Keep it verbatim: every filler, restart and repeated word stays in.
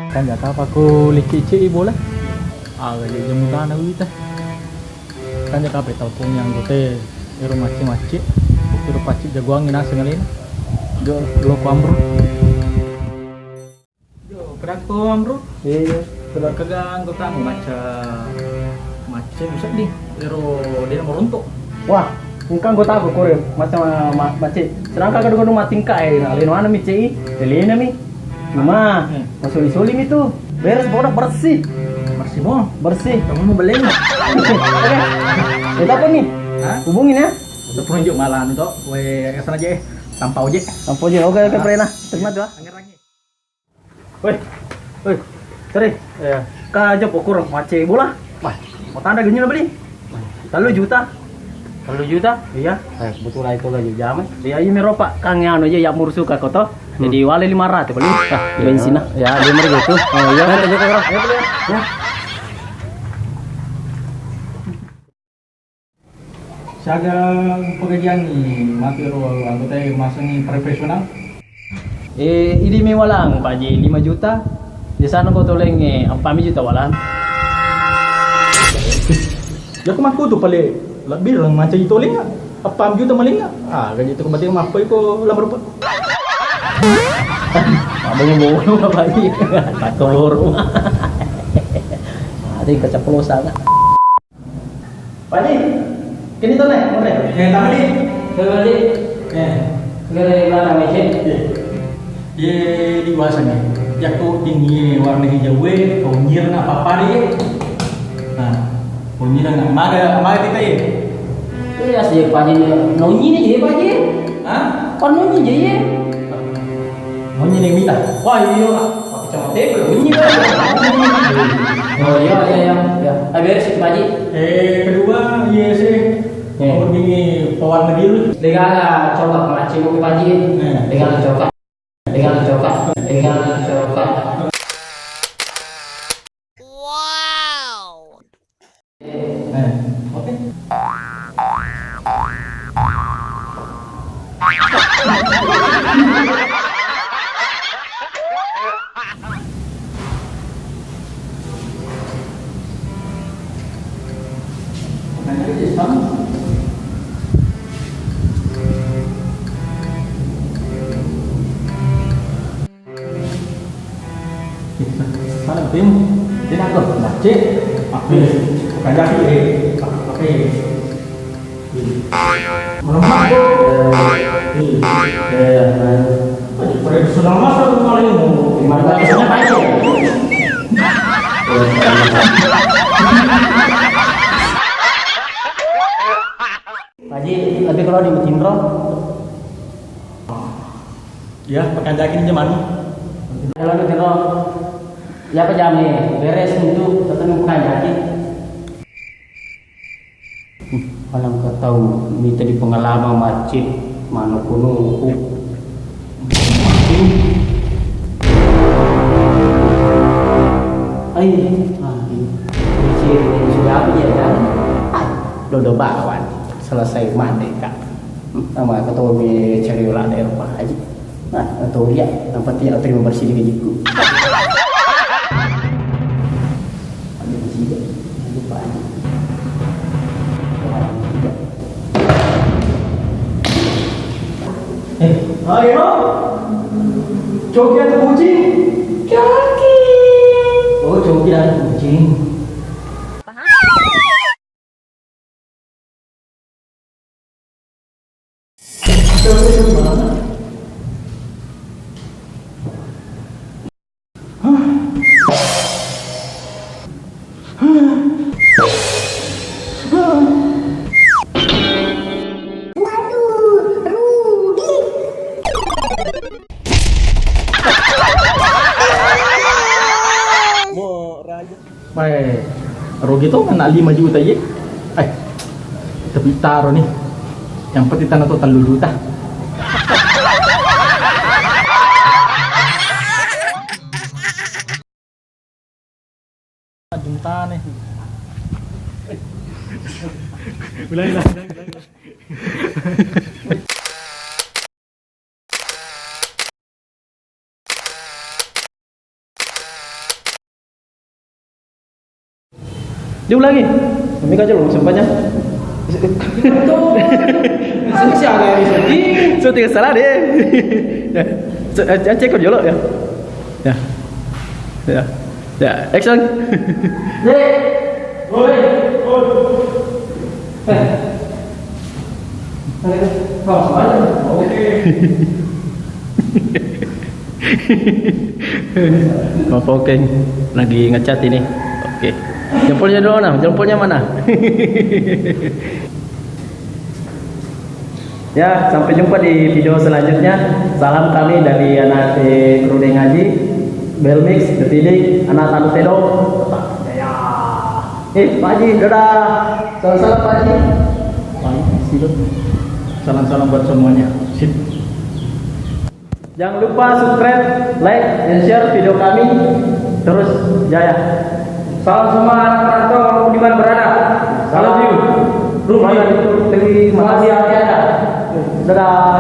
Kan jaka apa ku liki cik bola. Aga je jemutana wita. Kan jaka apa tau pung yang gote ero macci-macci. Ero pacci jagoang naseng alena. Jo, lo ku Amru. Jo, kedakko Amru. Iya, iya. Sudah. Kega anggotamu macca, macca sedih. Ero dia mau runtuk. Wah, engka anggotaku kore macca ma-, ma-, macca. Sedangkan kadang-kadang mati engka, eh, lino anu mi cei, lino mi. Cuma, hmm, masuli-suli mi tu. Beres, pokoknya bersih. Bersih mo. Bersih. Kamu mau beli? Oke. Itu apa nih? Hah? Hubungin ya. Udah pernah juk malam itu. Weh, kesana aja eh. Tanpa ojek. Tanpa ojek. Oke, oke, ah. Pernah. Terima kasih. Weh, weh, sorry. Iya. Ka aja pokor macet bola. Wah, mau tanda gini beli. Tellu juta. Tellu juta? Iya. Eh, kebetulan itu lagi jam. Iya, iya, meropa. Kang anu aja ya mursu ka koto. Hmm. Jadi wale lima ratus beli. Ah, iya. Bensin nah. Ya, dia mereka itu. Oh, iya. Nanti dia ke orang. Ya, beli ya. Ya. Siaga pekerjaan ni, mati ro anggota e masang ni profesional. Eh, idi mi walang, Pak Haji, lima juta. Di sana kau toleng, eh, empat juta walang. Ya, aku mampu tu paling lebih lang macam itu leng. Empat juta maling. Ah, gaji tu kembali mampu iko lamar rupa. Abang mau, Pak Haji. Tak keburu. Ada yang keceplosan. Pak Haji, kini to, Nek, more? Eh, tama di. Tama di. Eh. Gara-gara Pak Haji. Iya. Iya, di kuasa nih. Yakko tinggi warna hijau we, kau nyirna apa-apa deh. Nah, kau nyirna maga, maga kita ya. Iya sih, Pak Haji. Nonyi nih, Pak Haji. Hah? Kan nonyi je, ya. Munyi nih mita. Wah, iya, Pak. Pakai cemate, munyi, Pak. Oh, iya, iya, iya. Ya. Ah, beres itu, Pak Haji. Eh, kedua, iya sih. Eh. Mau begini, pewarna biru. Degala, coba pengaci mau, Pak Haji. Eh. Degala coba. Degala coba. Degala coba. Wow. Eh, oke. Makanya dia sama. Sana tim, dia nak tu, macet, apa, bukan jadi, eh, apa, eh. Melemah tu. Eh, eh, eh. Apa je, pada sudah masuk rumah ini, mau gimana? Sudah macet. Pak Haji, tapi kalau di Mecinro, ya, pekanjaki ni jaman. Kalau di Mecinro, ya, apa jam ni? Beres untuk ketemu pekanjaki. Malang ka tau mita di pengalaman macet, mano kuno ku. Ai, mati. Sudah apa ya, kan? Ah, dodo bawang. Selesai mandi, Kak. Nama ketomi cari ulah dari Pak Haji. Nah, atau dia, yang penting aku terima bersih di gajiku. Ada bersih deh. Lupa aja. Eh, ayo. Coki atau kucing? Coki. Oh, coki dan kucing. Mo raja. Weh, rugi to, kena lima juta ye. Eh, tapi taro ni. Yang penting tanah tu tellu juta. Juta ni. Ulang, ulang, ulang, ulang. Diulangi. Mega aja lo sempatnya. Itu. Masih ada yang sedih. Syuting salah deh. Ya. Cek, cek jolo ya. Ya. Ya. Ya, action. Dek. Woi. Eh. Ayo. Kau salah. Oke. Mau Pokeng lagi ngecat ini. Oke. Jempolnya dulu, nah. Jempolnya mana? Ya, sampai jumpa di video selanjutnya. Salam kami dari anak, eh, Kru Deng Haji, Belmix, The Feeling, anak Tanu Tedo. Tetap jaya. Eh, Pak Haji, dadah. Salam-salam, Pak Haji. Pak Haji, sip. Salam-salam buat semuanya. Sip. Jangan lupa subscribe, like, and share video kami. Terus jaya. Salam semua anak perantau walaupun di mana berada. I love you. Ruby. Terima kasih, Ariana. Dadah.